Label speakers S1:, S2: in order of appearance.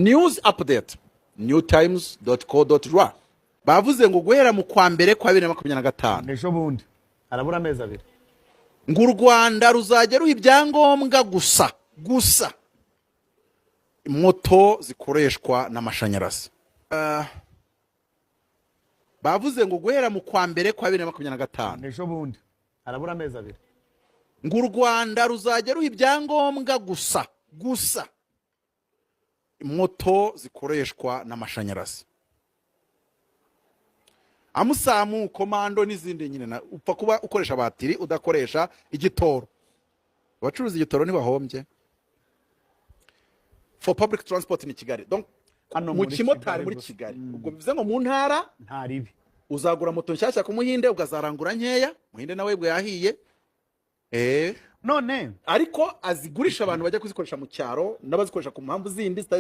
S1: News update, newtimes.co.rw, bavuze ngo guhera mu kwa mbere kwa 2025,
S2: Ejo bundi, harabura amezi 2.
S1: ngo u Rwanda ruzajya ruha ibyangombwa gusa gusa moto zikoreshwa n'amashanyarazi. Bavuze ngo guhera mu kwa mbere kwa 2025,
S2: Ejo bundi, harabura amezi 2.
S1: ngo u Rwanda ruzajya ruha ibyangombwa gusa gusa moto zikoreshwa n'amashanyarazi, amusamu, komando n'izindi nyine upfa kuba ukoresha batiri, udakoresha igitoro. Abacuruza igitoro ntibahombye. For public transport in Kigali, donc
S2: Hano
S1: mu
S2: muri
S1: kimotari
S2: Kigali
S1: muri
S2: gusa.
S1: Kigali. Ubwo bivuze ngo mu ntara
S2: Nta ribi.
S1: uzagura moto nshyashya ku Muhinde, ukazarangura nkeya. Muhinde nawe bwo yahiye.
S2: None
S1: Ariko azigurisha abantu bajya kuzikoresha mu cyaro n'abazikoresha ku mpamvu zindi zitari